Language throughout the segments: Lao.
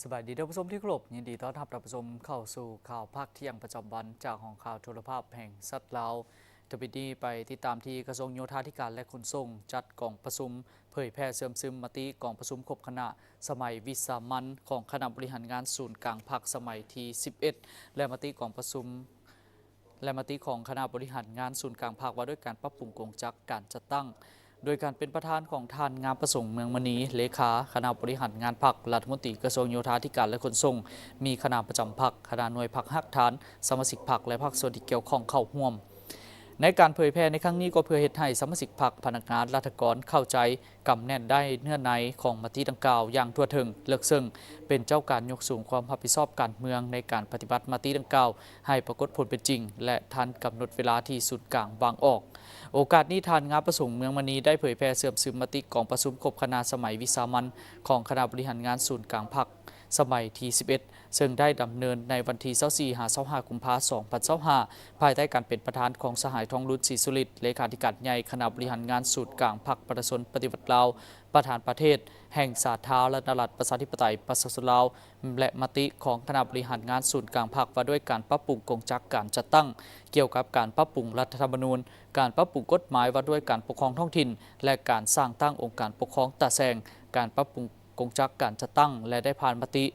ສະບາຍດີທ່ານຜູ້ຊົມທີ່ເຄົາລົບ, ຍິນດີຕ້ອນຮັບທ່ານຜູ້ຊົມເຂົ້າສູ່ຂ່າວພາກທ່ຽງປະຈຳວັນ ຈາກຫ້ອງຂ່າວໂທລະພາບແຫ່ງຊາດລາວ. ຕໍ່ໄປນີ້ໄປຕິດຕາມທີ່ກະຊວງໂຍທາທິການ ແລະ ຂົນສົ່ງ ຈັດກອງປະຊຸມເຜີຍແຜ່ເຊື່ອມຊຶມມະຕິກອງປະຊຸມຄົບຄະນະສະໄໝວິສາມັນຂອງຄະນະບໍລິຫານງານສູນກາງພັກສະໄໝທີສິບເອັດ ແລະ ມະຕິກອງປະຊຸມ ແລະ ມະຕິຂອງຄະນະບໍລິຫານງານສູນກາງພັກວ່າດ້ວຍການປັບປຸງກົງຈັກການຈັດຕັ້ງ ໂດຍການເປັນປະທານຂອງທ່ານ ງາມປະສົງ ເມືອງມະນີ ເລຂາຄະນະບໍລິຫານງານພັກ, ລັດຖະມົນຕີກະຊວງໂຍທາທິການ ແລະ ຂົນສົ່ງ, ມີຄະນະປະຈຳພັກ, ຄະນະໜ່ວຍພັກຮາກຖານ, ສະມາຊິກພັກ ແລະ ພາກສ່ວນທີ່ກ່ຽວຂ້ອງເຂົ້າຮ່ວມ. ໃນການເຜີຍແຜ່ໃນຄັ້ງນີ້ກໍເພື່ອເຮັດໃຫ້ສະມາຊິກພັກ, ພະນັກງານ, ລັດຖະກອນເຂົ້າໃຈ ກຳແໜ້ນໄດ້ເນື້ອໃນຂອງມະຕິດັ່ງກ່າວຢ່າງທົ່ວເຖິງ, ເລິກເຊິ່ງ, ເປັນເຈົ້າການຍົກສູງຄວາມຮັບຜິດຊອບການເມືອງໃນການປະຕິບັດມະຕິດັ່ງກ່າວໃຫ້ປາກົດຜົນເປັນຈິງ ແລະ ທັນກຳນົດເວລາທີ່ສູນກາງວາງອອກ. ໂອກາດນີ້, ທ່ານ ງາມປະສົງ ເມືອງມະນີ ໄດ້ເຜີຍແຜ່ເຊື່ອມຊຶມມະຕິກອງປະຊຸມຄົບຄະນະສະໄໝວິສາມັນຂອງຄະນະບໍລິຫານງານສູນກາງພັກສະໄໝທີສິບເອັດ ເຊິ່ງໄດ້ດຳເນີນໃນວັນທີຊາວສີ່ ຫາ ຊາວຫ້າ ກຸມພາ ສອງພັນຊາວຫ້າ ພາຍໃຕ້ການເປັນປະທານຂອງສະຫາຍ ທອງລຸນ ສີສຸລິດ ເລຂາທິການໃຫຍ່ຄະນະບໍລິຫານງານສູນກາງພັກປະຊາຊົນປະຕິວັດລາວ, ປະທານປະເທດແຫ່ງສາທາລະນະລັດ ປະຊາທິປະໄຕ ປະຊາຊົນລາວ ແລະ ມະຕິຂອງຄະນະບໍລິຫານງານສູນກາງພັກວ່າດ້ວຍການປັບປຸງກົງຈັກການຈັດຕັ້ງ ກ່ຽວກັບການປັບປຸງລັດຖະທຳມະນູນ, ການປັບປຸງກົດໝາຍວ່າດ້ວຍການປົກຄອງທ້ອງຖິ່ນ ແລະ ການສ້າງຕັ້ງອົງການປົກຄອງຕາແສງ, ການປັບປຸງ ກົງຈັກການຈັດຕັ້ງ ແລະ ໄດ້ຜ່ານມະຕິ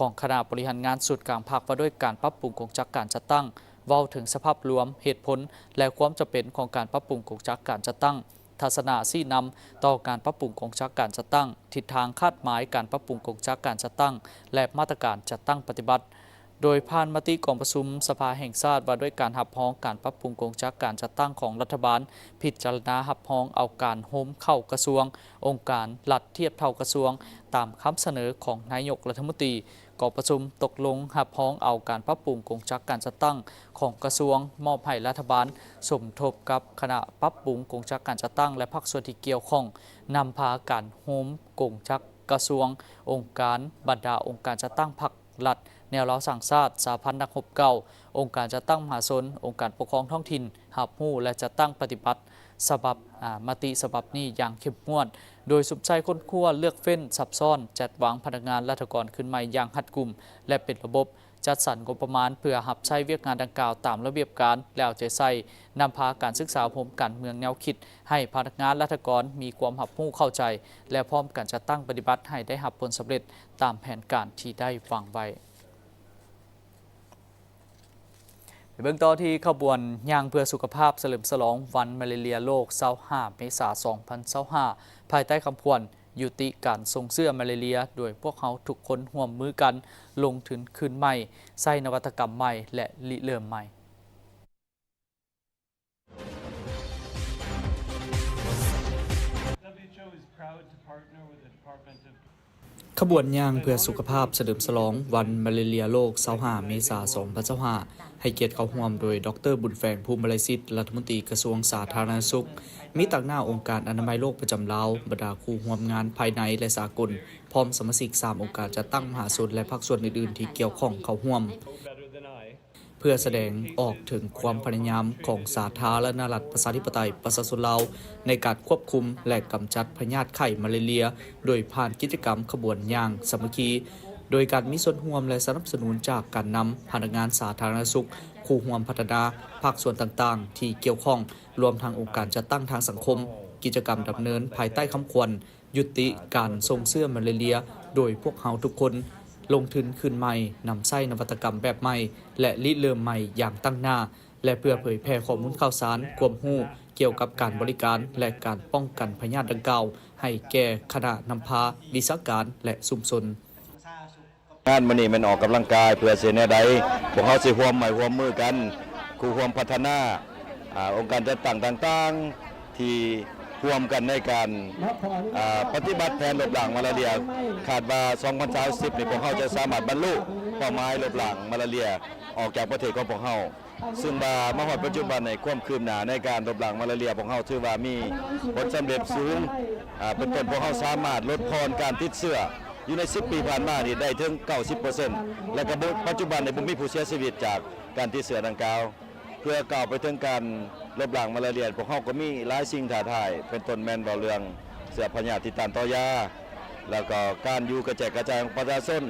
ຂອງຄະນະບໍລິຫານງານສູນກາງພັກວ່າດ້ວຍການປັບປຸງກົງຈັກການຈັດຕັ້ງ, ເວົ້າເຖິງສະພາບລວມ, ເຫດຜົນ ແລະ ຄວາມຈຳເປັນຂອງການປັບປຸງກົງຈັກການຈັດຕັ້ງ, ທັດສະນະຊີ້ນຳຕໍ່ການປັບປຸງກົງຈັກການຈັດຕັ້ງ, ທິດທາງຄາດໝາຍການປັບປຸງກົງຈັກການຈັດຕັ້ງ ແລະ ມາດຕະການຈັດຕັ້ງປະຕິບັດ. ໂດຍຜ່ານມະຕິກອງປະຊຸມສະພາແຫ່ງຊາດວ່າດ້ວຍການຮັບຮອງການປັບປຸງກົງຈັກການຈັດຕັ້ງຂອງລັດຖະບານ, ພິຈາລະນາຮັບຮອງເອົາການໂຮມເຂົ້າກະຊວງ, ອົງການລັດທຽບເທົ່າກະຊວງ ຕາມຄຳສະເໜີຂອງນາຍົກລັດຖະມົນຕີ. ກອງປະຊຸມຕົກລົງຮັບຮອງເອົາການປັບປຸງກົງຈັກການຈັດຕັ້ງຂອງກະຊວງ ມອບໃຫ້ລັດຖະບານສົມທົບກັບຄະນະປັບປຸງກົງຈັກການຈັດຕັ້ງ ແລະ ພາກສ່ວນທີ່ກ່ຽວຂ້ອງ ນຳພາການໂຮມກົງຈັກກະຊວງ, ອົງການ, ບັນດາອົງການຈັດຕັ້ງພັກ, ລັດ, ແນວລາວສ້າງຊາດ, ສະຫະພັນນັກຮົບເກົ່າ, ອົງການຈັດຕັ້ງມະຫາຊົນ, ອົງການປົກຄອງທ້ອງຖິ່ນ ຮັບຮູ້ ແລະ ຈັດຕັ້ງປະຕິບັດສະບັບ, ອາ, ມະຕິສະບັບນີ້ຢ່າງເຂັ້ມງວດ, ໂດຍສຸມໃສ່ຄົ້ນຄວ້າເລືອກເຟ້ນຊັບຊ້ອນ, ຈັດວາງພະນັກງານລັດຖະກອນຂຶ້ນໃໝ່ຢ່າງຮັດກຸມ ແລະ ເປັນລະບົບ, ຈັດສັນງົບປະມານເພື່ອຮັບໃຊ້ວຽກງານດັ່ງກ່າວຕາມລະບຽບການ ແລະ ເອົາໃຈໃສ່, ນຳພາການສຶກສາອົບຮົມການເມືອງແນວຄິດ ໃຫ້ພະນັກງານລັດຖະກອນມີຄວາມຮັບຮູ້ເຂົ້າໃຈ ແລະ ພ້ອມກັນຈັດຕັ້ງປະຕິບັດໃຫ້ໄດ້ຮັບຜົນສຳເລັດຕາມແຜນການທີ່ໄດ້ວາງໄວ້. ໄປເບິ່ງຕໍ່ທີ່ຂະບວນຍ່າງເພື່ອສຸຂະພາບສະເຫຼີມສະຫຼອງວັນມາລາເຣຍໂລກ ຊາວຫ້າ ເມສາ ສອງພັນຊາວຫ້າ ພາຍໃຕ້ຄຳຂວັນ ຍຸຕິການສົ່ງເຊື້ອມາລາເຣຍ ໂດຍພວກເຮົາທຸກຄົນຮ່ວມມືກັນ ລົງທຶນຄືນໃໝ່, ໃຊ້ນະວັດຕະກຳໃໝ່ ແລະ ລິເລີ່ມໃໝ່. ຂະບວນຍ່າງເພື່ອສຸຂະພາບສະເຫຼີມສະຫຼອງວັນມາລາເຣຍໂລກ ຊາວຫ້າ ເມສາ ສອງພັນຊາວຫ້າ ໃຫ້ກຽດເຂົ້າຮ່ວມໂດຍ ດອກເຕີ ບຸນແຝງ ພູມມະໄລສິດ ລັດຖະມົນຕີກະຊວງສາທາລະນະສຸກ, ມີຕາງໜ້າອົງການອະນາໄມໂລກປະຈຳລາວ, ບັນດາຄູ່ຮ່ວມງານພາຍໃນ ແລະ ສາກົນ, ພ້ອມສະມາຊິກສາມອົງການຈັດຕັ້ງມະຫາຊົນ ແລະ ພາກສ່ວນອື່ນໆທີ່ກ່ຽວຂ້ອງເຂົ້າຮ່ວມ. ເພື່ອສະແດງອອກເຖິງຄວາມພະຍາຍາມຂອງສາທາລະນະລັດ ປະຊາທິປະໄຕ ປະຊາຊົນລາວ ໃນການຄວບຄຸມ ແລະ ກຳຈັດພະຍາດໄຂ້ມາລາເຣຍ ໂດຍຜ່ານກິດຈະກຳຂະບວນຍ່າງສາມັກຄີ, ໂດຍການມີສ່ວນຮ່ວມ ແລະ ສະໜັບສະໜູນຈາກການນຳ, ພະນັກງານສາທາລະນະສຸກ, ຄູ່ຮ່ວມພັດທະນາ, ພາກສ່ວນຕ່າງໆທີ່ກ່ຽວຂ້ອງ, ລວມທັງອົງການຈັດຕັ້ງທາງສັງຄົມ. ກິດຈະກຳດຳເນີນພາຍໃຕ້ຄຳຂວັນ ຍຸຕິການສົ່ງເຊື້ອມາລາເຣຍ ໂດຍພວກເຮົາທຸກຄົນລົງທຶນຄືນໃໝ່, ນຳໃຊ້ນະວັດຕະກຳແບບໃໝ່ ແລະ ລິເລີ່ມໃໝ່ຢ່າງຕັ້ງໜ້າ ແລະ ເພື່ອເຜີຍແຜ່ຂໍ້ມູນຂ່າວສານ, ຄວາມຮູ້ກ່ຽວກັບການບໍລິການ ແລະ ການປ້ອງກັນພະຍາດດັ່ງກ່າວ ໃຫ້ແກ່ຄະນະນຳພາ, ວິຊາການ ແລະ ຊຸມຊົນ. ງານມື້ນີ້ແມ່ນອອກກຳລັງກາຍເພື່ອຊິເຮັດແນວໃດ ພວກເຮົາຊິຮ່ວມໄມ້ຮ່ວມມືກັນ, ຄູ່ຮ່ວມພັດທະນາ, ອາ, ອົງການຈັດຕັ້ງຕ່າງໆ ທີ່ຮ່ວມກັນໃນການ, ອາ, ປະຕິບັດແຜນລົບລ້າງມາລາເຣຍ. ຄາດວ່າສອງພັນສາມສິບນີ້ ພວກເຮົາຈະສາມາດບັນລຸເປົ້າໝາຍລົບລ້າງມາລາເຣຍອອກຈາກປະເທດຂອງພວກເຮົາ. ຊຶ່ງວ່າມາຮອດປັດຈຸບັນນີ້ ຄວາມຄືບໜ້າໃນການລົບລ້າງມາລາເຣຍ ພວກເຮົາຖືວ່າມີຜົນສຳເລັດສູງ, ອາ, ເປັນຕົ້ນ ພວກເຮົາສາມາດລົດຜ່ອນການຕິດເຊື້ອຢູ່ໃນສິບປີຜ່ານມານີ້ໄດ້ເຖິງເກົ້າສິບເປີເຊັນ ແລະ ກໍບໍ່, ປັດຈຸບັນນີ້ບໍ່ມີຜູ້ເສຍຊີວິດຈາກການຕິດເຊື້ອດັ່ງກ່າວ. ເພື່ອກ້າວໄປເຖິງການລົບລ້າງມາລາເຣຍ, ພວກເຮົາກໍມີຫຼາຍສິ່ງທ້າທາຍ, ເປັນຕົ້ນແມ່ນເວົ້າເລື່ອງເຊື້ອພະຍາດຕິດຕ້ານຕໍ່ຢາ, ແລ້ວກໍການຢູ່ກະແຈກກະຈາຍຂອງປະຊາຊົນ,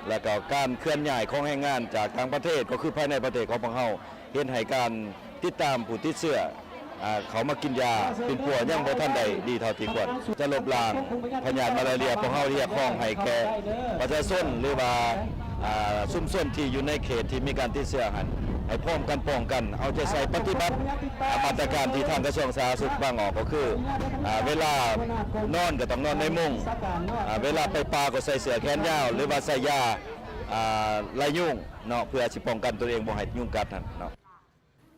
ແລ້ວກໍການເຄື່ອນຍ້າຍຂອງແຮງງານຈາກຕ່າງປະເທດ ກໍຄືພາຍໃນປະເທດຂອງພວກເຮົາ ເຮັດໃຫ້ການຕິດຕາມຜູ້ຕິດເຊື້ອ ອ່າ ເຂົ້າມາກິນຢາປິ່ນປົວຍັງບໍ່ທັນໄດ້ດີເທົ່າທີ່ຄວນ. ຈະລົບລ້າງພະຍາດມາລາເຣັຽ ພວກເຮົາຮຽກຮ້ອງໃຫ້ແກ່ປະຊາຊົນ ຫຼືວ່າ ອ່າ ຊຸມຊົນທີ່ຢູ່ໃນເຂດທີ່ມີການຕິດເຊື້ອຫັ້ນ ໃຫ້ພ້ອມກັນປ້ອງກັນ ເອົາໃຈໃສ່ປະຕິບັດ ອ່າ ມາດຕະການທີ່ທາງກະຊວງສາທາລະນະສຸກວາງອອກ ກໍຄື ອ່າ ເວລານອນກໍຕ້ອງນອນໃນມຸງ ອ່າ ເວລາໄປປ່າກໍໃສ່ເສື້ອແຂນຍາວ ຫຼືວ່າໃສ່ຢາ ອ່າ ໄລ່ຍຸງເນາະ ເພື່ອຊິປ້ອງກັນຕົນເອງບໍ່ໃຫ້ຍຸງກັດຫັ້ນເນາະ.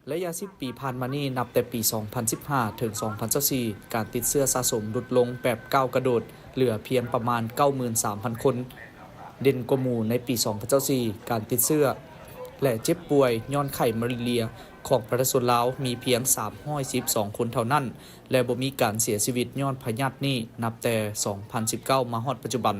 ໄລຍະສິບປີຜ່ານມານີ້ ນັບແຕ່ປີສອງພັນສິບຫ້າ ເຖິງ ສອງພັນຊາວສີ່ ການຕິດເຊື້ອສະສົມຫຼຸດລົງແບບກ້າວກະໂດດ ເຫຼືອພຽງປະມານເກົ້າໝື່ນສາມພັນຄົນ. ເດັ່ນກວ່າໝູ່ໃນປີສອງພັນຊາວສີ່ ການຕິດເຊື້ອ ແລະ ເຈັບປ່ວຍຍ້ອນໄຂ້ມາລາເຣັຽຂອງປະຊາຊົນລາວມີພຽງສາມຮ້ອຍສິບສອງຄົນເທົ່ານັ້ນ ແລະ ບໍ່ມີການເສຍຊີວິດຍ້ອນພະຍາດນີ້ນັບແຕ່ສອງພັນສິບເກົ້າມາຮອດປັດຈຸບັນ.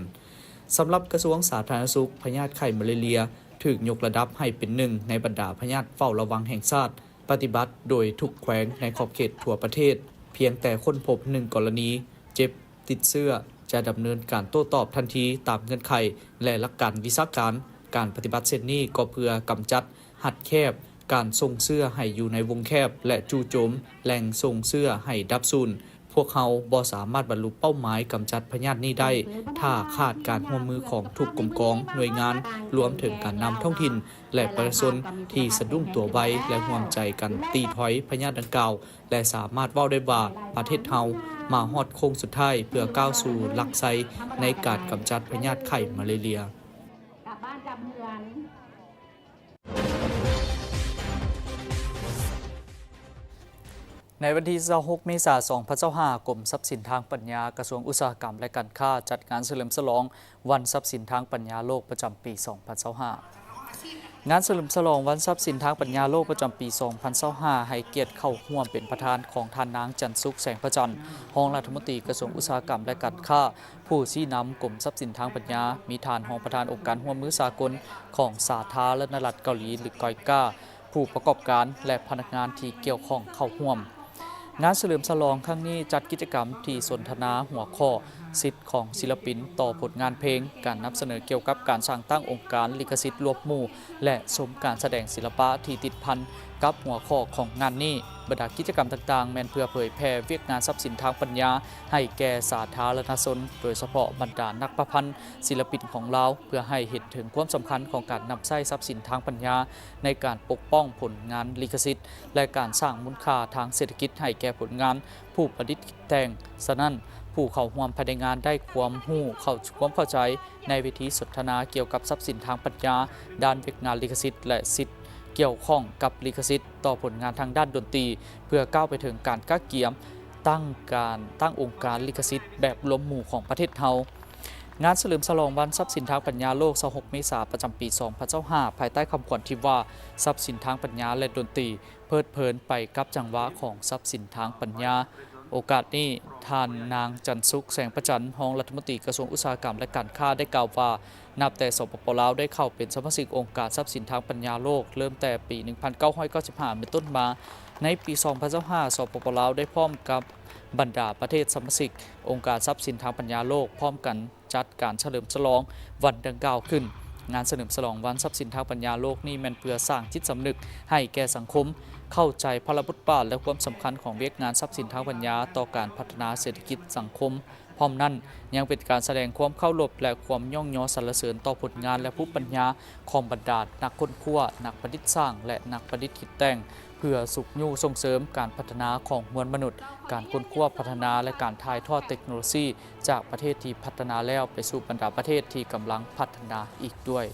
ສຳລັບກະຊວງສາທາລະນະສຸກ, ພະຍາດໄຂ້ມາລາເຣັຽຖືກຍົກລະດັບໃຫ້ເປັນໜຶ່ງໃນບັນດາພະຍາດເຝົ້າລະວັງແຫ່ງຊາດ, ປະຕິບັດໂດຍທຸກແຂວງໃນຂອບເຂດທົ່ວປະເທດ. ພຽງແຕ່ຄົ້ນພົບໜຶ່ງກໍລະນີເຈັບຕິດເຊື້ອ, ຈະດຳເນີນການໂຕ້ຕອບທັນທີຕາມເງື່ອນໄຂ ແລະ ຫຼັກການວິຊາການ. ການປະຕິບັດເຊັ່ນນີ້ກໍເພື່ອກຳຈັດ, ຮັດແຄບການສົ່ງເຊື້ອໃຫ້ຢູ່ໃນວົງແຄບ ແລະ ຈູ່ໂຈມແຫຼ່ງສົ່ງເຊື້ອໃຫ້ດັບສູນ. ພວກເຮົາບໍ່ສາມາດບັນລຸເປົ້າໝາຍກຳຈັດພະຍາດນີ້ໄດ້ ຖ້າຂາດການຮ່ວມມືຂອງທຸກກົມກອງ, ໜ່ວຍງານ, ລວມເຖິງການນຳທ້ອງຖິ່ນ ແລະ ປະຊາຊົນທີ່ສະດຸ້ງຕົວໄວ ແລະ ຮ່ວມໃຈກັນຕີຖອຍພະຍາດດັ່ງກ່າວ ແລະ ສາມາດເວົ້າໄດ້ວ່າ ປະເທດເຮົາມາຮອດໂຄ້ງສຸດທ້າຍ ເພື່ອກ້າວສູ່ຫຼັກໄຊໃນການກຳຈັດພະຍາດໄຂ້ມາລາເຣັຽ. ໃນວັນທີຊາວຫົກ ເມສາ ສອງພັນຊາວຫ້າ ກົມຊັບສິນທາງປັນຍາ ກະຊວງອຸດສາຫະກຳ ແລະ ການຄ້າ ຈັດງານສະເຫຼີມສະຫຼອງວັນຊັບສິນທາງປັນຍາໂລກປະຈຳປີສອງພັນຊາວຫ້າ. ງານສະເຫຼີມສະຫຼອງວັນຊັບສິນທາງປັນຍາໂລກປະຈຳປີສອງພັນຊາວຫ້າ ໃຫ້ກຽດເຂົ້າຮ່ວມເປັນປະທານຂອງທ່ານນາງ ຈັນສຸກ ແສງພະຈັນ ຮອງລັດຖະມົນຕີກະຊວງອຸດສາຫະກຳ ແລະ ການຄ້າ, ຜູ້ຊີ້ນຳກົມຊັບສິນທາງປັນຍາ ມີທ່ານຮອງປະທານອົງການຮ່ວມມືສາກົນຂອງສາທາລະນະລັດເກົາຫຼີ ຫຼື ກອຍກາ, ຜູ້ປະກອບການ ແລະ ພະນັກງານທີ່ກ່ຽວຂ້ອງເຂົ້າຮ່ວມ. ງານສະເຫຼີມສະຫຼອງຄັ້ງນີ້ຈັດກິດຈະກຳທີ່ສົນທະນາຫົວຂໍ້ ສິດຂອງສິລະປິນຕໍ່ຜົນງານເພງ, ການນຳສະເໜີກ່ຽວກັບການສ້າງຕັ້ງອົງການລິຂະສິດລວມໝູ່ ແລະ ຊົມການສະແດງສິລະປະທີ່ຕິດພັນກັບຫົວຂໍ້ຂອງງານນີ້. ບັນດາກິດຈະກຳຕ່າງໆ ແມ່ນເພື່ອເຜີຍແຜ່ວຽກງານຊັບສິນທາງປັນຍາໃຫ້ແກ່ສາທາລະນະຊົນ, ໂດຍສະເພາະບັນດານັກປະພັນ, ສິລະປິນຂອງລາວ ເພື່ອໃຫ້ເຫັນເຖິງຄວາມສຳຄັນຂອງການນຳໃຊ້ຊັບສິນທາງປັນຍາໃນການປົກປ້ອງຜົນງານລິຂະສິດ ແລະ ການສ້າງມູນຄ່າທາງເສດຖະກິດໃຫ້ແກ່ຜົນງານຜູ້ປະດິດແຕ່ງ. ສະນັ້ນ, ຜູ້ເຂົ້າຮ່ວມພາຍໃນງານໄດ້ຄວາມຮູ້ເຂົ້າ ຄວາມເຂົ້າໃຈໃນເວທີສົນທະນາກ່ຽວກັບຊັບສິນທາງປັນຍາດ້ານວຽກງານລິຂະສິດ ແລະ ສິດກ່ຽວຂ້ອງກັບລິຂະສິດຕໍ່ຜົນງານທາງດ້ານດົນຕີ ເພື່ອກ້າວໄປເຖິງການກະກຽມຕັ້ງການ ຕັ້ງອົງການລິຂະສິດແບບລວມໝູ່ຂອງປະເທດເຮົາ. ງານສະເຫຼີມສະຫຼອງວັນຊັບສິນທາງປັນຍາໂລກ ຊາວຫົກ ເມສາ ປະຈຳປີສອງພັນຊາວຫ້າ ພາຍໃຕ້ຄຳຂວັນທີ່ວ່າ ຊັບສິນທາງປັນຍາ ແລະ ດົນຕີ ເພີດເພີນໄປກັບຈັງຫວະຂອງຊັບສິນທາງປັນຍາ. ໂອກາດນີ້, ທ່ານນາງ ຈັນສຸກ ແສງພະຈັນ ຮອງລັດຖະມົນຕີກະຊວງອຸດສາຫະກຳ ແລະ ການຄ້າ ໄດ້ກ່າວວ່າ ນັບແຕ່ ສປປ ລາວ ໄດ້ເຂົ້າເປັນສະມາຊິກອົງການຊັບສິນທາງປັນຍາໂລກ ເລີ່ມແຕ່ປີໜຶ່ງພັນເກົ້າຮ້ອຍເກົ້າສິບຫ້າເປັນຕົ້ນມາ, ໃນປີສອງພັນຊາວຫ້າ ສປປ ລາວ ໄດ້ພ້ອມກັບບັນດາປະເທດສະມາຊິກອົງການຊັບສິນທາງປັນຍາໂລກ ພ້ອມກັນ ຈັດການສະເຫຼີມສະຫຼອງວັນດັ່ງກ່າວຂຶ້ນ. ງານສະເຫຼີມສະຫຼອງວັນຊັບສິນທາງປັນຍາໂລກນີ້ ແມ່ນເພື່ອສ້າງຈິດສຳນຶກໃຫ້ແກ່ສັງຄົມ ເຂົ້າໃຈພາລະບົດບາດ ແລະ ຄວາມສຳຄັນຂອງວຽກງານຊັບສິນທາງປັນຍາຕໍ່ການພັດທະນາເສດຖະກິດສັງຄົມ. ພ້ອມນັ້ນ, ຍັງເປັນການສະແດງຄວາມເຄົາລົບ ແລະ ຄວາມຍ້ອງຍໍສັນລະເສີນຕໍ່ຜົນງານ ແລະ ພູມປັນຍາຂອງບັນດານັກຄົ້ນຄວ້າ, ນັກປະດິດສ້າງ ແລະ ນັກປະດິດຄິດແຕ່ງ. ເພື່ອຊຸກຍູ້ສົ່ງເສີມການພັດທະນາຂອງມວນມະນຸດ, ການຄົ້ນຄວ້າພັດທະນາ ແລະ ການຖ່າຍທອດເຕັກໂນໂລຊີຈາກປະເທດທີ່ພັດທະນາແລ້ວໄປສູ່ບັນດາປະເທດທີ່ກຳລັງພັດທະນາອີກດ້ວຍ.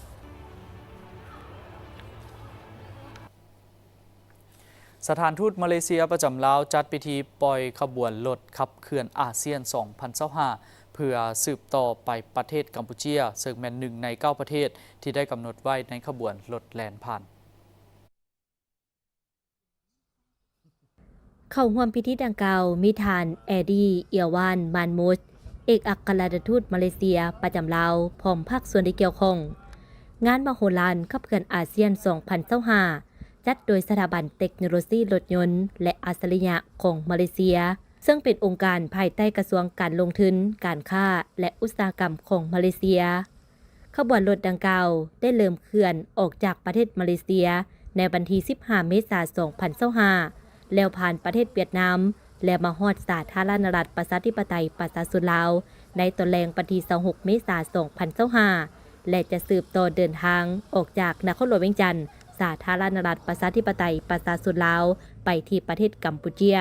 ສະຖານທູດມາເລເຊຍປະຈຳລາວ ຈັດພິທີປ່ອຍຂະບວນລົດຂັບເຄື່ອນອາຊຽນສອງພັນຊາວຫ້າ ເພື່ອສືບຕໍ່ໄປປະເທດກຳປູເຈຍ, ເຊິ່ງແມ່ນໜຶ່ງໃນເກົ້າປະເທດທີ່ໄດ້ກຳນົດໄວ້ໃນຂະບວນລົດແລ່ນຜ່ານ. ເຂົ້າຮ່ວມພິທີດັ່ງກ່າວ ມີທ່ານ ແອດີ ເອຍວານ ມານມຸດ ເອກອັກຄະລັດຖະທູດມາເລເຊຍປະຈຳລາວ ພ້ອມພາກສ່ວນທີ່ກ່ຽວຂ້ອງ. ງານມະໂຫລານຂັບເຄື່ອນອາຊຽນສອງພັນຊາວຫ້າ ຈັດໂດຍສະຖາບັນເຕັກໂນໂລຊີລົດຍົນ ແລະ ອັດສະລິຍະຂອງມາເລເຊຍ, ເຊິ່ງເປັນອົງການພາຍໃຕ້ກະຊວງການລົງທຶນ, ການຄ້າ ແລະ ອຸດສາຫະກຳຂອງມາເລເຊຍ. ຂະບວນລົດດັ່ງກ່າວໄດ້ເລີ່ມເຄື່ອນອອກຈາກປະເທດມາເລເຊຍໃນວັນທີສິບຫ້າ ເມສາ ສອງພັນຊາວຫ້າ ແລ້ວຜ່ານປະເທດຫວຽດນາມ ແລະ ມາຮອດສາທາລະນະລັດປະຊາທິປະໄຕປະຊາຊົນລາວ ໃນຕອນແລງວັນທີຊາວຫົກ ເມສາ ສອງພັນຊາວຫ້າ ແລະ ຈະສືບຕໍ່ເດີນທາງອອກຈາກນະຄອນຫຼວງວຽງຈັນ ສາທາລະນະລັດປະຊາທິປະໄຕປະຊາຊົນລາວ ໄປທີ່ປະເທດກຳປູເຈຍ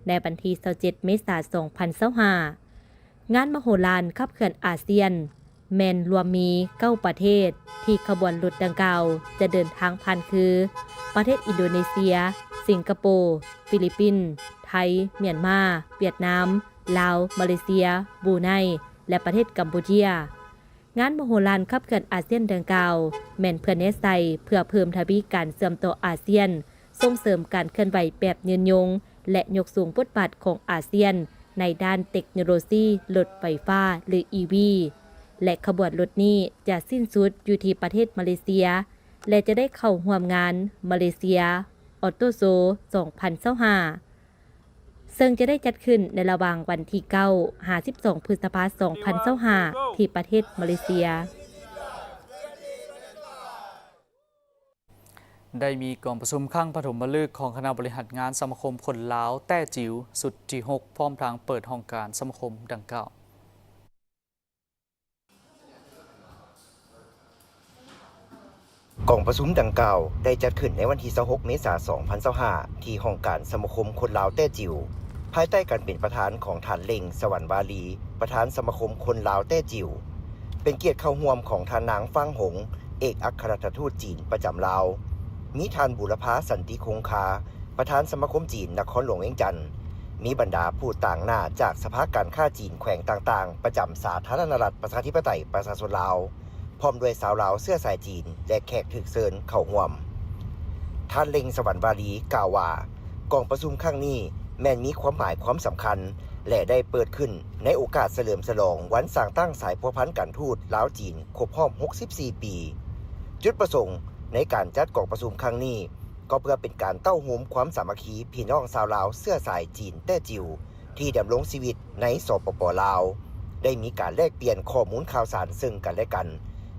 ໃນວັນທີຊາວເຈັດ ເມສາ ສອງພັນຊາວຫ້າ. ງານມະໂຫລານຂັບເຄື່ອນອາຊຽນ ແມ່ນລວມມີເກົ້າປະເທດທີ່ຂະບວນລົດດັ່ງກ່າວຈະເດີນທາງຜ່ານ ຄື ປະເທດອິນໂດເນເຊຍ, ສິງກະໂປ, ຟີລິບປິນ, ໄທ, ມຽນມາ, ຫວຽດນາມ, ລາວ, ມາເລເຊຍ, ບຣູໄນ ແລະ ປະເທດກຳປູເຈຍ. ງານມະໂຫລານຂັບເຄື່ອນອາຊຽນດັ່ງກ່າວ ແມ່ນເພື່ອແນໃສ່ເພື່ອເພີ່ມທະວີການເຊື່ອມຕໍ່ອາຊຽນ, ສົ່ງເສີມການເຄື່ອນໄຫວແບບຍືນຍົງ ແລະ ຍົກສູງບົດບາດຂອງອາຊຽນໃນດ້ານເຕັກໂນໂລຊີລົດໄຟຟ້າ ຫຼື ອີ ວີ ແລະ ຂະບວນລົດນີ້ຈະສິ້ນສຸດຢູ່ທີ່ປະເທດມາເລເຊຍ ແລະ ຈະໄດ້ເຂົ້າຮ່ວມງານ Malaysia Auto Show ສອງພັນຊາວຫ້າ ເຊິ່ງຈະໄດ້ຈັດຂຶ້ນໃນລະຫວ່າງວັນທີເກົ້າ ຫາ ສິບສອງ ພຶດສະພາ ສອງພັນຊາວຫ້າ ທີ່ປະເທດມາເລເຊຍ. ໄດ້ມີກອງປະຊຸມຄັ້ງປະຖົມມະລຶກຂອງຄະນະບໍລິຫານງານສະມາຄົມຄົນລາວແຕ້ຈິວ ຊຸດທີຫົກ ພ້ອມທັງເປີດຫ້ອງການສະມາຄົມດັ່ງກ່າວ. ກອງປະຊຸມດັ່ງກ່າວໄດ້ຈັດຂຶ້ນໃນວັນທີຊາວຫົກ ເມສາ ສອງພັນຊາວຫ້າ ທີ່ຫ້ອງການສະມາຄົມຄົນລາວແຕ້ຈິວ ພາຍໃຕ້ການເປັນປະທານຂອງທ່ານ ເລັງ ສະຫວັນວາລີ ປະທານສະມາຄົມຄົນລາວແຕ້ຈິວ, ເປັນກຽດເຂົ້າຮ່ວມຂອງທ່ານນາງ ຟາງ ຫົງ ເອກອັກຄະລັດຖະທູດຈີນປະຈຳລາວ, ມີທ່ານ ບູລະພາ ສັນຕິຄົງຄາ ປະທານສະມາຄົມຈີນນະຄອນຫຼວງວຽງຈັນ, ມີບັນດາຜູ້ຕາງໜ້າຈາກສະພາການຄ້າຈີນແຂວງຕ່າງໆ ປະຈຳສາທາລະນະລັດປະຊາທິປະໄຕປະຊາຊົນລາວ ພ້ອມດ້ວຍຊາວລາວເຊື້ອສາຍຈີນ ແລະ ແຂກຖືກເຊີນເຂົ້າຮ່ວມ. ທ່ານ ເລັງ ສະຫວັນວາລີ ກ່າວວ່າ ກອງປະຊຸມຄັ້ງນີ້ແມ່ນມີຄວາມໝາຍຄວາມສຳຄັນ ແລະ ໄດ້ເປີດຂຶ້ນໃນໂອກາດສະເຫຼີມສະຫຼອງວັນສ້າງຕັ້ງສາຍພົວພັນການທູດລາວ-ຈີນຄົບຮອບຫົກສິບສີ່ປີ. ຈຸດປະສົງໃນການຈັດກອງປະຊຸມຄັ້ງນີ້ ກໍເພື່ອເປັນການເຕົ້າໂຮມຄວາມສາມັກຄີພີ່ນ້ອງຊາວລາວເຊື້ອສາຍຈີນແຕ້ຈິວ ທີ່ດຳລົງຊີວິດໃນ ສປປ ລາວ, ໄດ້ມີການແລກປ່ຽນຂໍ້ມູນຂ່າວສານເຊິ່ງກັນແລະກັນ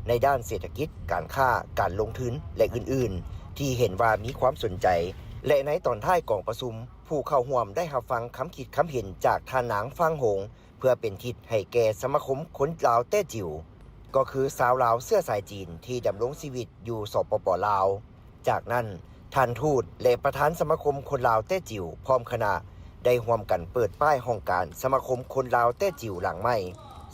ໃນດ້ານເສດຖະກິດ, ການຄ້າ, ການລົງທຶນ ແລະ ອື່ນໆ ທີ່ເຫັນວ່າມີຄວາມສົນໃຈ ແລະ ໃນຕອນທ້າຍກອງປະຊຸມ, ຜູ້ເຂົ້າຮ່ວມໄດ້ຮັບຟັງຄຳຄິດຄຳເຫັນຈາກທ່ານນາງ ຟາງ ຫົງ ເພື່ອເປັນທິດໃຫ້ແກ່ສະມາຄົມຄົນລາວແຕ້ຈິວ, ກໍຄືຊາວລາວເຊື້ອສາຍຈີນທີ່ດຳລົງຊີວິດຢູ່ ສປປ ລາວ. ຈາກນັ້ນ, ທ່ານທູດ ແລະ ປະທານສະມາຄົມຄົນລາວແຕ້ຈິວ ພ້ອມຄະນະ ໄດ້ຮ່ວມກັນເປີດປ້າຍຫ້ອງການສະມາຄົມຄົນລາວແຕ້ຈິວຫຼັງໃໝ່,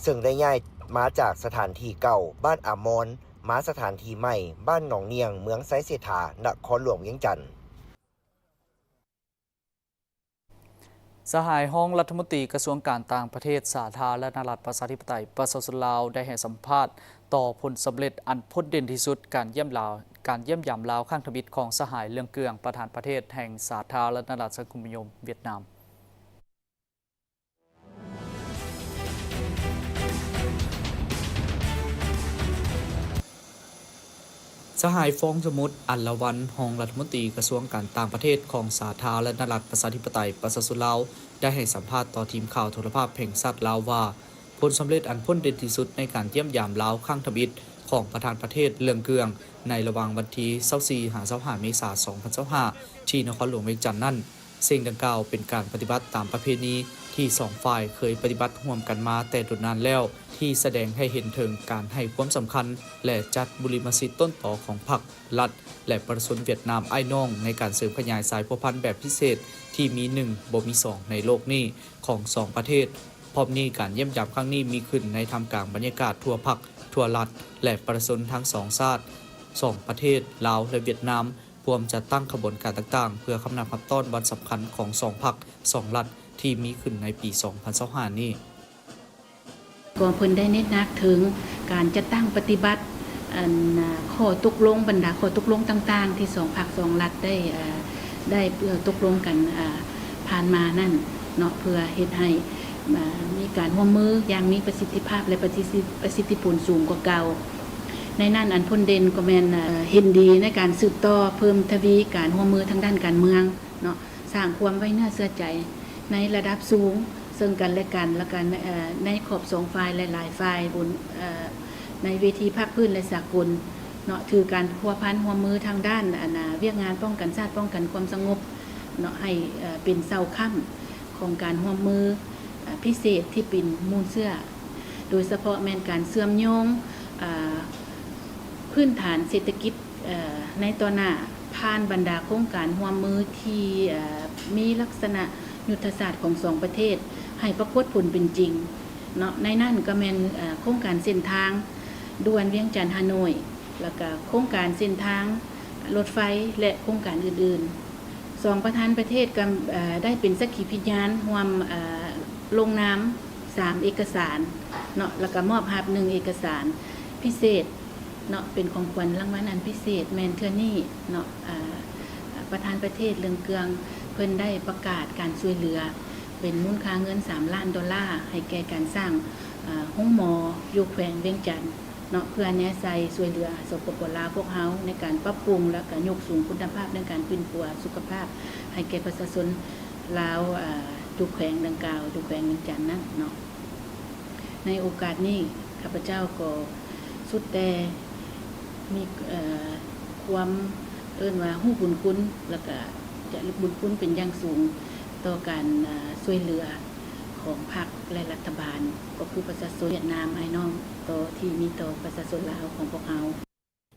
ເຊິ່ງໄດ້ຍ້າຍມາຈາກສະຖານທີ່ເກົ່າ ບ້ານອາມອນ ມາສະຖານທີ່ໃໝ່ ບ້ານໜອງນຽງ ເມືອງໄຊເສດຖາ ນະຄອນຫຼວງວຽງຈັນ. ສະຫາຍຮອງລັດຖະມົນຕີກະຊວງການຕ່າງປະເທດ ສາທາລະນະລັດປະຊາທິປະໄຕປະຊາຊົນລາວ ໄດ້ໃຫ້ສຳພາດຕໍ່ຜົນສຳເລັດອັນພົ້ນເດັ່ນທີ່ສຸດ ການຢ້ຽມລາວ, ການຢ້ຽມຢາມລາວຄັ້ງທຳອິດຂອງສະຫາຍ ເລື່ອງເກືອງ ປະທານປະເທດແຫ່ງສາທາລະນະລັດສັງຄົມນິຍົມຫວຽດນາມ. ສະຫາຍ ຟອງ ສະໝຸດ ອັນລະວັນ ຮອງລັດຖະມົນຕີກະຊວງການຕ່າງປະເທດຂອງສາທາລະນະລັດປະຊາທິປະໄຕປະຊາຊົນລາວ ໄດ້ໃຫ້ສຳພາດຕໍ່ທີມຂ່າວໂທລະພາບແຫ່ງຊາດລາວວ່າ ຜົນສຳເລັດອັນພົ້ນເດັ່ນທີ່ສຸດໃນການຢ້ຽມຢາມລາວຄັ້ງທຳອິດຂອງປະທານປະເທດ ເລື່ອງເກືອງ ໃນລະຫວ່າງວັນທີຊາວສີ່ ຫາ ຊາວຫ້າ ເມສາ ສອງພັນຊາວຫ້າ ທີ່ນະຄອນຫຼວງວຽງຈັນນັ້ນ, ສິ່ງດັ່ງກ່າວເປັນການປະຕິບັດຕາມປະເພນີທີ່ສອງຝ່າຍເຄີຍປະຕິບັດຮ່ວມກັນມາແຕ່ດົນນານແລ້ວ, ທີ່ສະແດງໃຫ້ເຫັນເຖິງການໃຫ້ຄວາມສຳຄັນ ແລະ ຈັດບຸລິມະສິດຕົ້ນຕໍຂອງພັກ, ລັດ ແລະ ປະຊາຊົນຫວຽດນາມອ້າຍນ້ອງ ໃນການເສີມຂະຫຍາຍສາຍພົວພັນແບບພິເສດທີ່ມີໜຶ່ງບໍ່ມີສອງໃນໂລກນີ້ຂອງສອງປະເທດ. ພ້ອມນີ້, ການຢ້ຽມຢາມຄັ້ງນີ້ມີຂຶ້ນໃນທ່າມກາງບັນຍາກາດທົ່ວພັກ, ທົ່ວລັດ ແລະ ປະຊາຊົນທັງສອງຊາດ, ສອງປະເທດ, ລາວ ແລະ ຫວຽດນາມ, ພວມຈັດຕັ້ງຂະບວນການຕ່າງໆ ເພື່ອຄຳນັບຮັບຕ້ອນວັນສຳຄັນຂອງສອງພັກ, ສອງລັດ ທີ່ມີຂຶ້ນໃນປີສອງພັນຊາວຫ້ານີ້. ກໍເພິ່ນໄດ້ເນັ້ນໜັກເຖິງການຈັດຕັ້ງປະຕິບັດ ອັນ ຂໍ້ຕົກລົງ, ບັນດາຂໍ້ຕົກລົງຕ່າງໆ ທີ່ສອງພັກສອງລັດໄດ້ ໄດ້ຕົກລົງກັນ ຜ່ານມານັ້ນເນາະ, ເພື່ອເຮັດໃຫ້ມີການຮ່ວມມືຢ່າງມີປະສິດທິພາບ ແລະ ປະສິດທິ ປະສິດທິຜົນສູງກວ່າເກົ່າ. ໃນນັ້ນອັນພົ້ນເດັ່ນກໍແມ່ນ ເຫັນດີໃນການສືບຕໍ່ເພີ່ມທະວີການຮ່ວມມືທາງດ້ານການເມືອງເນາະ, ສ້າງຄວາມໄວ້ເນື້ອເຊື່ອໃຈໃນລະດັບສູງເຊິ່ງກັນແລະກັນ ແລ້ວກໍ ໃນຂອບສອງຝ່າຍ ແລະ ຫຼາຍຝ່າຍ ບົນ ໃນເວທີພາກພື້ນ ແລະ ສາກົນເນາະ ຖືການພົວພັນຮ່ວມມືທາງດ້ານ ອັນ ອາ ວຽກງານປ້ອງກັນຊາດ ປ້ອງກັນຄວາມສະຫງົບເນາະ ໃຫ້ ເອີ ເປັນເສົາຄ້ຳຂອງການຮ່ວມມື ເອີ ພິເສດທີ່ເປັນມູນເຊື້ອ ໂດຍສະເພາະແມ່ນການເຊື່ອມໂຍງ ອາ ພື້ນຖານເສດຖະກິດ ເອີ ໃນຕໍ່ໜ້າ ຜ່ານບັນດາໂຄງການຮ່ວມມືທີ່ ເອີ ມີລັກສະນະຍຸດທະສາດຂອງສອງປະເທດ ໃຫ້ປາກົດຜົນເປັນຈິງເນາະ. ໃນນັ້ນກໍແມ່ນ ເອີ ໂຄງການເສັ້ນທາງດ່ວນວຽງຈັນ-ຮ່າໂນ້ຍ ແລ້ວກະໂຄງການເສັ້ນທາງລົດໄຟ ແລະ ໂຄງການອື່ນໆ. ສອງປະທານປະເທດກໍ ເອີ ໄດ້ເປັນສັກຂີພິຍານຮ່ວມ ເອີ ລົງນາມສາມເອກະສານເນາະ ແລ້ວກໍມອບຮັບໜຶ່ງເອກະສານພິເສດເນາະ ເປັນຂອງຂວັນລາງວັນອັນພິເສດ. ແມ່ນເທື່ອນີ້ເນາະ ເອີ ປະທານປະເທດເລື່ອງເກືອງ ເພິ່ນໄດ້ປະກາດການຊ່ວຍເຫຼືອເປັນມູນຄ່າເງິນສາມລ້ານໂດລາ ໃຫ້ແກ່ການສ້າງ ເອີ ໂຮງໝໍຢູ່ແຂວງວຽງຈັນ ເນາະ ເພື່ອແນໃສ່ຊ່ວຍເຫຼືອ ສປປ ລາວ ພວກເຮົາໃນການປັບປຸງ ແລະ ກະຍົກສູງຄຸນນະພາບໃນການຟື້ນຟູສຸຂະພາບໃຫ້ແກ່ປະຊາຊົນລາວ ເອີ ຢູ່ແຂວງດັ່ງກ່າວ ຢູ່ແຂວງວຽງຈັນນັ້ນເນາະ. ໃນໂອກາດນີ້ ຂ້າພະເຈົ້າກໍສຸດແຕ່ມີ ເອີ ຄວາມ ເອີ້ນວ່າຮູ້ບຸນຄຸນ ແລ້ວກະຈະລຶກບຸນຄຸນເປັນຢ່າງສູງຕໍ່ການ ເອີ ຊ່ວຍເຫຼືອຂອງພັກ ແລະ ລັດຖະບານ ກໍຄືປະຊາຊົນຫວຽດນາມອ້າຍນ້ອງ ຕໍ່ ທີ່ມີຕໍ່ປະຊາຊົນລາວຂອງພວກເຮົາ.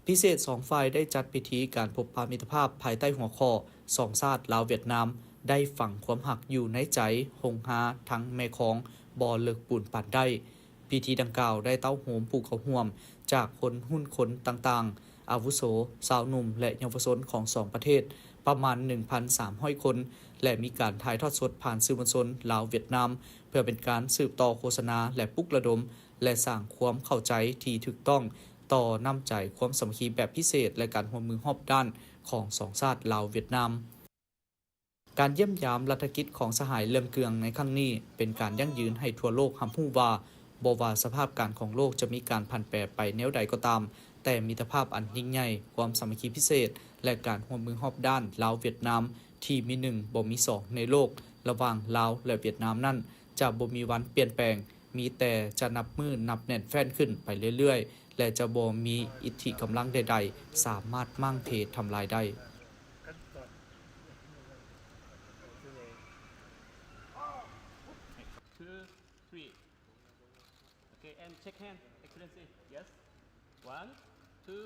ພິເສດສອງຝ່າຍໄດ້ຈັດພິທີການພົບປະມິດຕະພາບ ພາຍໃຕ້ຫົວຂໍ້ ສອງຊາດ ລາວ-ຫວຽດນາມ ໄດ້ຝັງຄວາມຮັກຢູ່ໃນໃຈ ຫົງຫາທັງແມ່ຄອງ ບໍ່ເລິກປູນປານໄດ້. ພິທີດັ່ງກ່າວໄດ້ເຕົ້າໂຮມຜູ້ເຂົ້າຮ່ວມຈາກຄົນຮຸ່ນຄົນຕ່າງໆ ອາວຸໂສ, ຊາວໜຸ່ມ ແລະ ເຍົາວະຊົນຂອງສອງປະເທດປະມານໜຶ່ງພັນສາມຮ້ອຍຄົນ ແລະ ມີການຖ່າຍທອດສົດຜ່ານສື່ມວນຊົນລາວ-ຫວຽດນາມ ເພື່ອເປັນການສືບຕໍ່ໂຄສະນາ ແລະ ປຸກລະດົມ ແລະ ສ້າງຄວາມເຂົ້າໃຈທີ່ຖືກຕ້ອງຕໍ່ນ້ຳໃຈຄວາມສາມັກຄີແບບພິເສດ ແລະ ການຮ່ວມມືຮອບດ້ານຂອງສອງຊາດລາວ-ຫວຽດນາມ. ການຢ້ຽມຢາມລັດຖະກິດຂອງສະຫາຍເລື່ອງເກືອງໃນຄັ້ງນີ້ ເປັນການຢັ້ງຢືນໃຫ້ທົ່ວໂລກຮັບຮູ້ວ່າ ບໍ່ວ່າສະພາບການຂອງໂລກຈະມີການຜັນແປໄປແນວໃດກໍຕາມ, ແຕ່ມິດຕະພາບອັນຍິ່ງໃຫຍ່, ຄວາມສາມັກຄີພິເສດ ແລະ ການຮ່ວມມືຮອບດ້ານລາວ-ຫວຽດນາມ ທີ່ມີໜຶ່ງບໍ່ມີສອງໃນໂລກ ລະຫວ່າງລາວ ແລະ ຫວຽດນາມນັ້ນ ຈະບໍ່ມີວັນປ່ຽນແປງ, ມີແຕ່ຈະນັບມື້ນັບແໜ້ນແຟ້ນຂຶ້ນໄປເລື້ອຍໆ ແລະ ຈະບໍ່ມີອິດທິກຳລັງໃດໆ ສາມາດມ້າງເພທຳລາຍໄດ້. Two, three. Okay, and check hand, Excellency. Yes. One, two.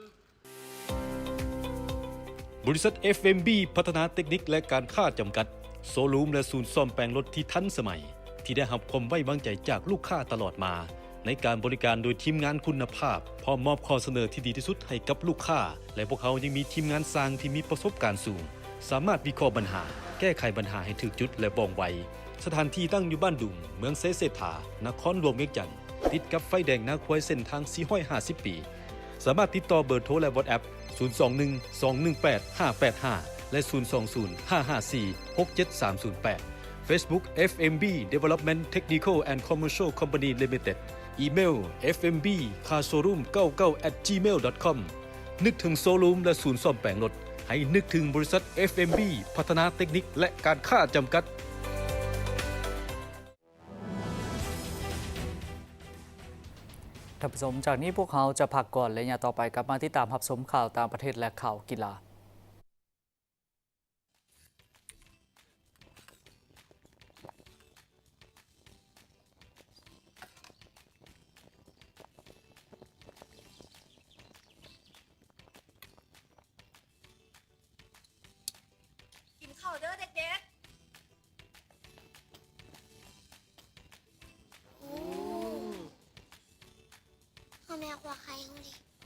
ບໍລິສັດ ເອັຟເອັມບີ ພັດທະນາເຕັກນິກ ແລະ ການຄ້າ ຈຳກັດ, ໂຊຣູມ ແລະ ສູນສ້ອມແປງລົດທີ່ທັນສະໄໝ, ທີ່ໄດ້ຮັບຄວາມໄວ້ວາງໃຈຈາກລູກຄ້າຕະຫຼອດມາ, ໃນການບໍລິການໂດຍທີມງານຄຸນນະພາບ, ພ້ອມມອບຂໍ້ສະເໜີທີ່ດີທີ່ສຸດໃຫ້ກັບລູກຄ້າ, ແລະ ພວກເຮົາຍັງມີທີມງານຊ່າງທີ່ມີປະສົບການສູງ, ສາມາດວິເຄາະບັນຫາ, ແກ້ໄຂບັນຫາໃຫ້ຖືກຈຸດ ແລະ ວ່ອງໄວ. ສະຖານທີ່ຕັ້ງຢູ່ບ້ານດຸງ, ເມືອງໄຊເສດຖາ, ນະຄອນຫຼວງວຽງຈັນ, ຕິດກັບໄຟແດງນາຄວາຍເສັ້ນທາງສີ່ຮ້ອຍຫ້າສິບປີ. ສາມາດຕິດຕໍ່ເບີໂທ ແລະ WhatsApp ສູນສອງໜຶ່ງ ສອງໜຶ່ງແປດ ຫ້າແປດຫ້າ ແລະ ສູນສອງສູນ ຫ້າຫ້າສີ່ ຫົກເຈັດສາມສູນແປດ. Facebook ເອັຟເອັມບີ Development Technical and Commercial Company Limited. ອີເມວ ເອັຟເອັມບີ Car Showroom ເກົ້າເກົ້າ at gmail dot com. ນຶກເຖິງໂຊຣູມ ແລະ ສູນສ້ອມແປງລົດ, ໃຫ້ນຶກເຖິງບໍລິສັດ ເອັຟເອັມບີ ພັດທະນາເຕັກນິກ ແລະ ການຄ້າ ຈຳກັດ. ທ່ານຜູ້ຊົມ, ຈາກນີ້ພວກເຮົາຈະພັກກ່ອນ ແລະ ໄລຍະຕໍ່ໄປກັບມາຕິດຕາມຮັບຊົມຂ່າວຕ່າງປະເທດ ແລະ ຂ່າວກິລາ. ກິນເຂົ້າເດີ້ເດັກໆ. ໂອ້ ພໍ່ແມ່ຄົວໄຄເຮົາເດ.